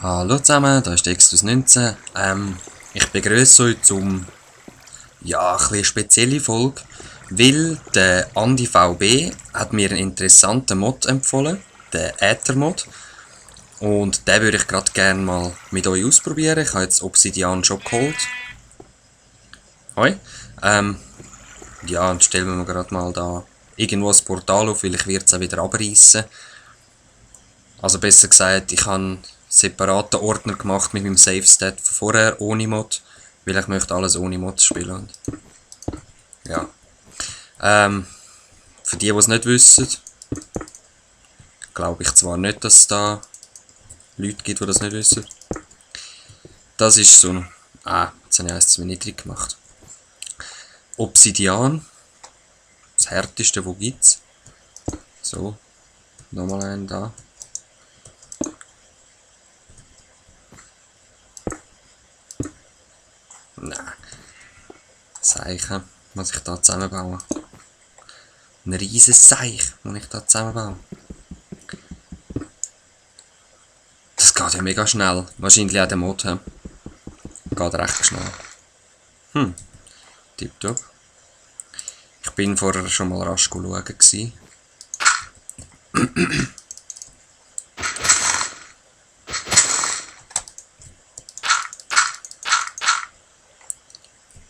Hallo zusammen, da ist der Extus19. Ich begrüße euch zum, ein bisschen spezielle Folge, weil der Andi VB hat mir einen interessanten Mod empfohlen, den Aether-Mod. Und den würde ich gerade gerne mal mit euch ausprobieren. Ich habe jetzt Obsidian schon geholt. Hoi. Und stellen wir gerade mal da irgendwo ein Portal auf, weil ich werde es auch wieder abreißen. Also besser gesagt, ich habe einen separaten Ordner gemacht mit meinem Save Stat von vorher, ohne Mod, weil ich möchte alles ohne Mod spielen. Ja. Für die es nicht wissen, glaube ich zwar nicht, dass es da Leute gibt, die das nicht wissen. Das ist so ein... jetzt habe ich eins zu niedrig gemacht. Obsidian. Das härteste, wo gibt's. So. Nochmal einen da. Nein. Seichen muss ich da zusammenbauen. Ein riesiges Seich muss ich da zusammenbauen. Das geht ja mega schnell. Wahrscheinlich auch der Mod. Geht recht schnell. Tipptopp. Ich bin vorher schon mal rasch schauen gewesen.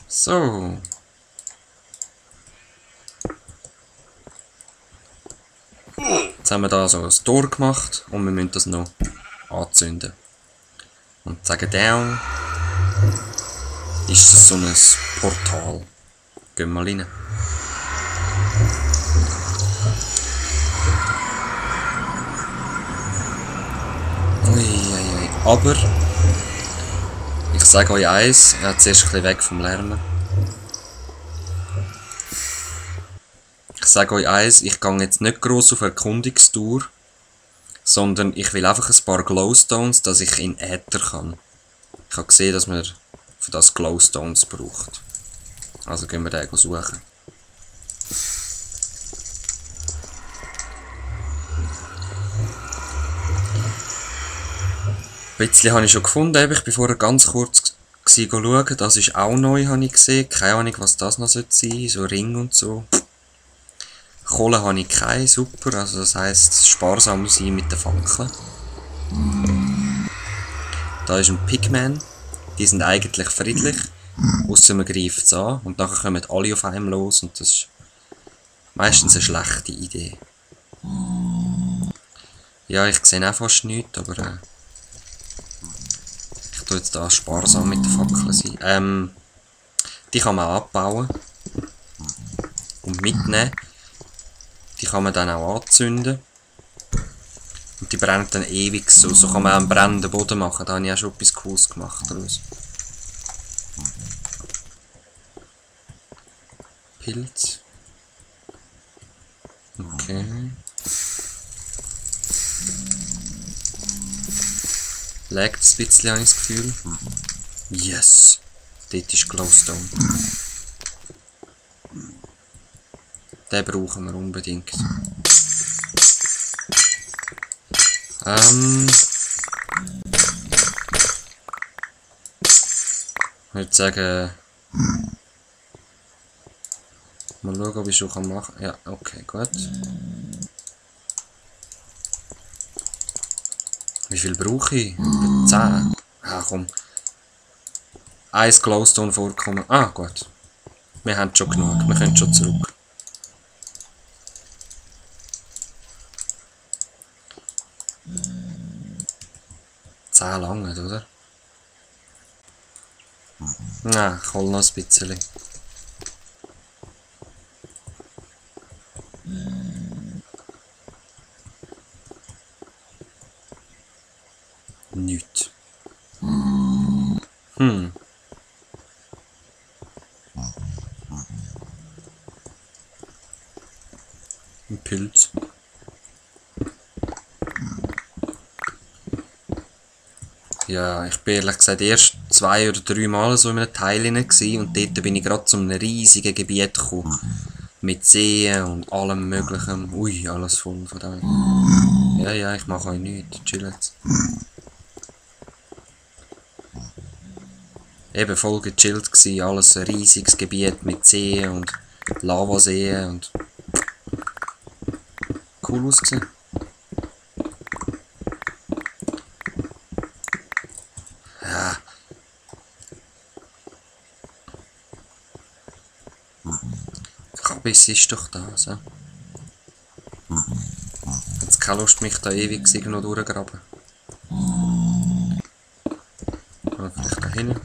So. Jetzt haben wir da so ein Tor gemacht und wir müssen das noch anzünden. Und sagen down ist das so ein Portal. Gehen wir mal rein. Uiuiui. Aber ich sage euch eins, zuerst ein bisschen weg vom Lärmen. Ich sage euch eins, ich gehe jetzt nicht gross auf Erkundungstour, sondern ich will einfach ein paar Glowstones, dass ich in Äther kann. Ich habe gesehen, dass man für das Glowstones braucht. Also gehen wir den suchen. Ein bisschen habe ich schon gefunden, ich bin vorher ganz kurz schauen, das ist auch neu, habe ich gesehen. Keine Ahnung, was das noch sein sollte, so Ring und so. Kohle habe ich keine, super, also das heisst, sparsam sein mit den Fackeln. Da ist ein Pigman, die sind eigentlich friedlich, ausser man greift es an und nachher kommen alle auf einem los und das ist meistens eine schlechte Idee. Ja, ich sehe auch fast nichts, aber ich tue jetzt da sparsam mit den Fackeln sein. Die kann man abbauen und mitnehmen. Die kann man dann auch anzünden. Und die brennen dann ewig so. So kann man auch einen brennenden Boden machen. Da habe ich auch schon etwas Cooles gemacht daraus. Pilz. Okay. Laggt es ein bisschen, habe ich das Gefühl. Yes! Dort ist Glowstone. Den brauchen wir unbedingt. Ich würde sagen... Mal schauen, ob ich schon machen kann. Ja, okay, gut. Wie viel brauche ich? 10. Ah, komm. 1 Glowstone vorkommen. Ah, gut. Wir haben schon genug. Wir können schon zurück. Lange, oder? Na, ich hole noch ein bisschen. Nichts. Ein Pilz. Ja, ich bin ehrlich gesagt erst 2 oder 3 Mal so in einem Teil gewesen und dort bin ich gerade zu einem riesigen Gebiet gekommen. Mit Seen und allem möglichen. Ui, alles voll von dem. Ja, ich mache euch nichts. Chill jetzt. eben voll gechillt gewesen, alles ein riesiges Gebiet mit Seen und Lavaseen und cool ausgesehen. Ja. Kabis ist doch da, so. Jetzt keine Lust, mich da ewig noch durchgraben. Oder vielleicht da hin.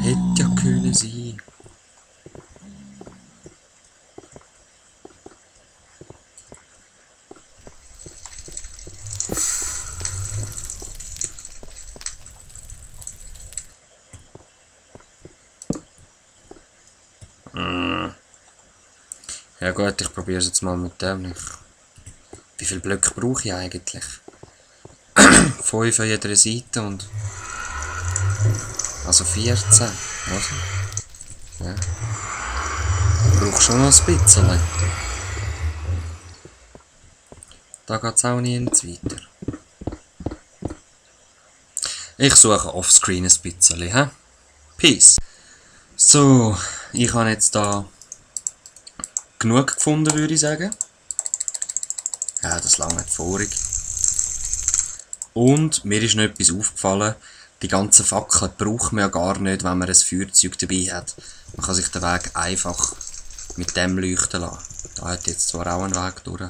Hätte ja können sein. Ja gut, ich probiere es jetzt mal mit dem. Wie viele Blöcke brauche ich eigentlich? 5 an jeder Seite und... Also 14. Also. Ja. Ich brauche schon noch ein bisschen. Da geht es auch nie weiter. Ich suche offscreen ein bisschen, hä? Peace. So, ich habe jetzt da genug gefunden, würde ich sagen. Ja, das lange vorig. Und mir ist noch etwas aufgefallen. Die ganzen Fackeln braucht man ja gar nicht, wenn man ein Feuerzeug dabei hat. Man kann sich den Weg einfach mit dem leuchten lassen. Da hat jetzt zwar auch einen Weg durch.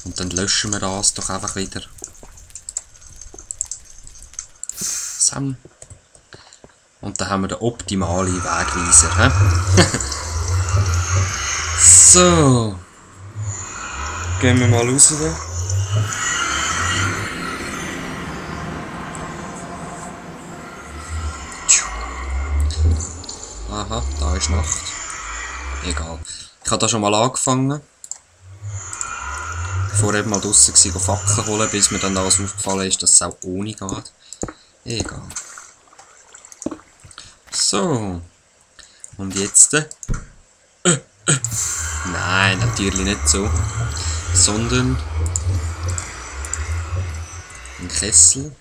Und dann löschen wir das doch einfach wieder. So. Und dann haben wir den optimalen Wegweiser. So. Gehen wir mal raus. Aha, da ist Nacht. Egal. Ich habe da schon mal angefangen. Vorher mal draussen war, Fackeln holen, bis mir dann alles aufgefallen ist, dass es auch ohne geht. Egal. So. Und jetzt... Nein, natürlich nicht so. Sondern... ein Kessel.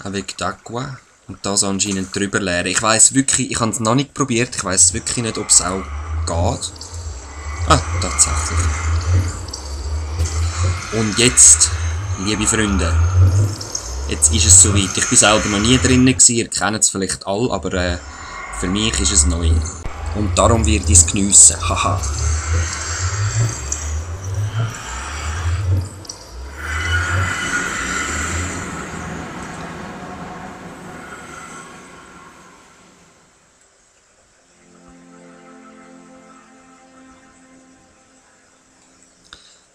Avec d'Aqua. Und das anscheinend drüber leeren. Ich weiss wirklich, ich habe es noch nicht probiert. Ich weiss wirklich nicht, ob es auch geht. Ah, tatsächlich. Und jetzt, liebe Freunde, jetzt ist es soweit. Ich bin selber noch nie drinnen gewesen, ihr kennt es vielleicht alle, aber für mich ist es neu. Und darum werde ich es geniessen. Haha.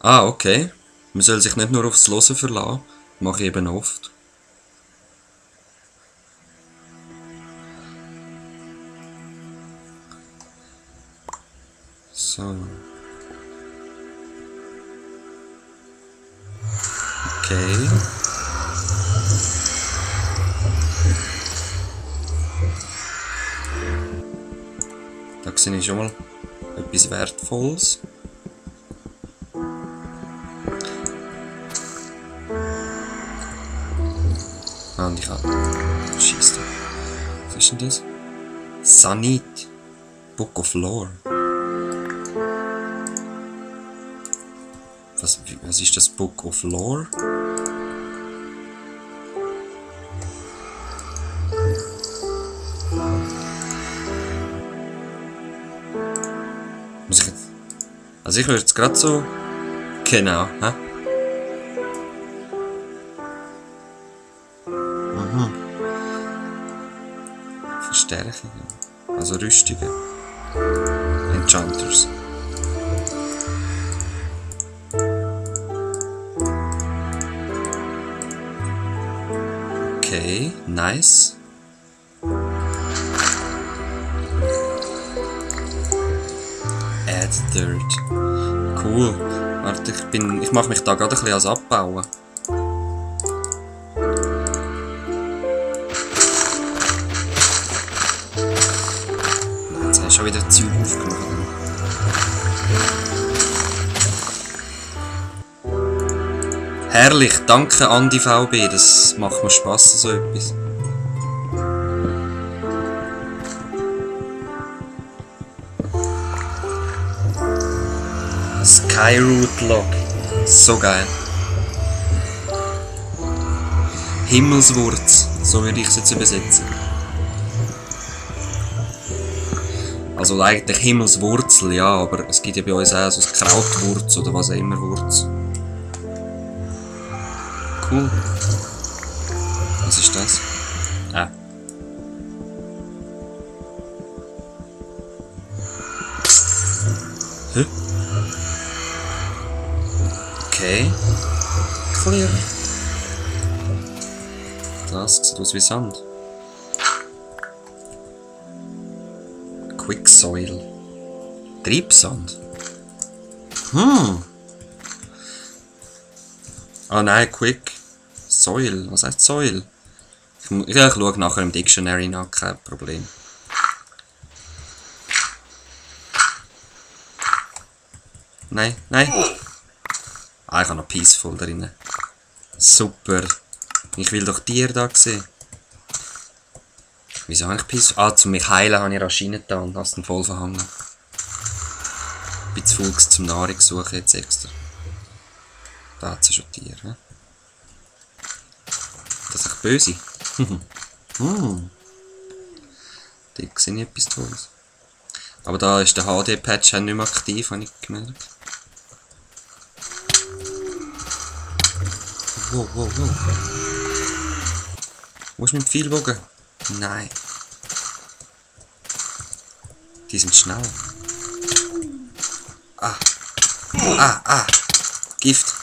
Ah, okay. Man soll sich nicht nur aufs Hören verlassen. Mache ich eben oft. So. Okay. Da sehe ich schon mal etwas Wertvolles. Und ich habe... Scheiße. Was ist denn das? Sanit. Book of Lore. Was ist das Book of Lore? Muss ich jetzt... Also ich würde jetzt gerade so... Genau, hä? Verstärkungen, also Rüstungen. Enchanters. Okay, nice. Add dirt. Cool. Warte, ich mache mich da gerade ein bisschen als abbauen. Schon wieder Zeug aufgemacht. Herrlich, danke Andi VB, das macht mir Spass, so etwas. Skyroot Log, so geil. Himmelswurz, so würde ich es jetzt übersetzen. Also eigentlich Himmelswurzel, ja, aber es gibt ja bei uns auch so ein Krautwurz oder was auch immer Wurz. Cool. Was ist das? Ah. Hä? Okay. Clear. Das sieht aus wie Sand. Quicksoil. Triebsand. Ah nein, Quick. Soil. Was heißt Soil? Ich schaue nachher im Dictionary nach, kein Problem. Nein, nein. Ah, ich habe noch Peaceful drin. Super. Ich will doch Tiere da sehen. Wieso habe ich Peaceful? Ah, zum mich heilen habe ich rasch reingetan und hast ihn voll verhangen. Ich bin zu faul zum Nahrung suchen jetzt extra. Da hat sie schon Tiere, ne? Das ist echt böse. Da sehe ich etwas Tolles. Aber da ist der HD-Patch nicht mehr aktiv, habe ich gemerkt. Wow, wow, wow. Wo ist mein Pfeilbogen? Nein. Die sind schnell. Ah. Ah. Gift.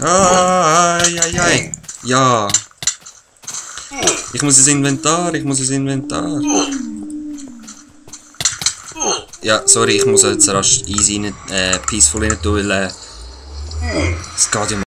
Ai. Ja. Ich muss ins Inventar. Ja, sorry, ich muss jetzt rasch easy rein, peaceful rein tun, weil es geht ja